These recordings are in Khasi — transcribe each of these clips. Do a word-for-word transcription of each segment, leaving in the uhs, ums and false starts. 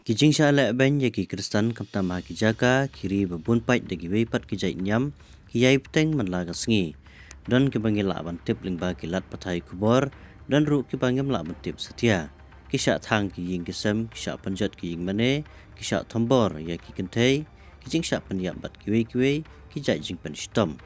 Ki jingshah lehbeiñ ïa ki Khristan khamtam ha ki jaka ki ri ba bun paid da kiwei pat ki jait niam ki ïai bteng man la ka sngi. Don kiba ngi lah ban tip lyngba ki lad pathai khubor, don ruh kiba ngim lah ban tip satia. Ki shah thang ki ïing ki sem, ki shah pynjot ki ïing mane, ki shah thombor ïa ki kynthei, ki jingshah pynïap bad kiwei kiwei ki jait jingpynshitom.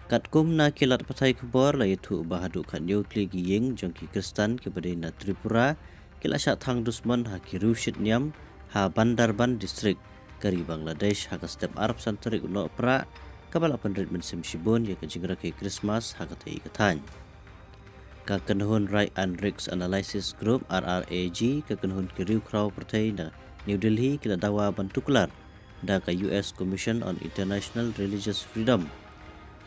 Katkum na ki lad pathai khubor la ïathuh ba haduh khathynñiew tylli ki ïing jong ki Khristan kiba dei na Tripura ki la shah thang dusmon ha ki riew shit niam ha Bandarban District, ka ri Bangladesh, ha ka step arphew san tarik u Nohprah, kaba la pynrit mynsiem shibun ïa ka jingrakhe Christmas ha katei ka thaiñ. Ka kynhun Right and Risk Analysis Group, R R A G, ka kynhun ki riew khraw pyrthei na New Delhi, ki la dawa ban tuklar da ka U S Commission on International Religious Freedom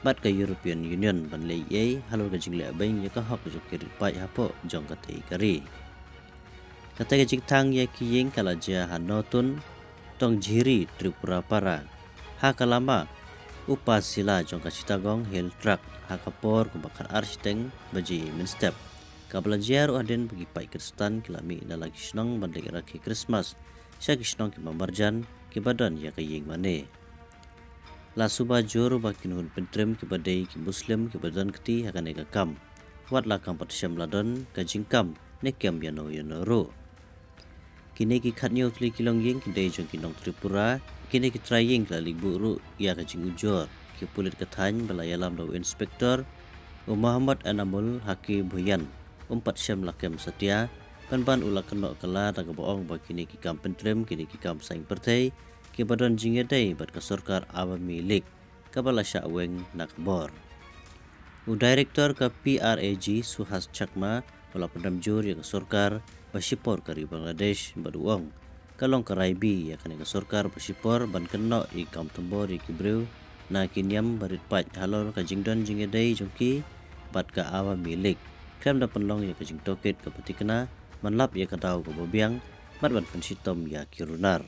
bad ka European Union ban leh ei halor ka jinglehbeiñ ïa ka hok jong ki rit paid hapoh jong katei ka ri. Katei ka jingthang ïa ki ïing ka la jia ha Notun Tongjhiri, Tripura Para, ha ka lama Upazila jong ka Chittagong Hill Tract, ha ka por kumba khatar shiteng baje mynstep. Kaba la jia ruh hadien ba ki paid Khristan ki la mih na la ki shnong ban leit rakhe Christmas sha ki shnong kiba marjan kiba don ïa ka ïing mane. La suba jur ba ki kynhun pyntrim kiba dei ki Muslim kiba don kti ha kane ka kam. Wat la kam pat shem la don ka jingkam ne kem ïano ïano ruh. Kine ki khathynñiew tylli ki longïing ki dei jong ki nong Tripura, kine ki trai ïing ki la leit buh ruh ïa ka jingujor ki pulit ka thaiñ ba la ïalam da u inspector u Mohammad Enamul ha ki Bhuyan. Um pat shem la kem satia, pynban u la kynnoh kylla da kaba ong ba kine ki kam pyntrim, kine ki kam saiñ pyrthei kiba don jingïadei bad ka sorkar Awami League kaba la shah weng na ka bor. U Director ka P R A G, Suhas Chakma, u la pyndem jur ïa ka sorkar ba shipor ka ri Bangladesh bad u ong ka long ka rai bha ïa kane ka sorkar ba shipor ban kynnoh ïa ki kam thombor ïa ki briew na ki niam ba rit paid halor ka jingdon jingïadei jong ki bad ka Awami League, khlem da pynlong ïa ka jingtohkit kaba thikna ban lap ïa ka daw kaba biang bad ban pynshitom ïa ki runar.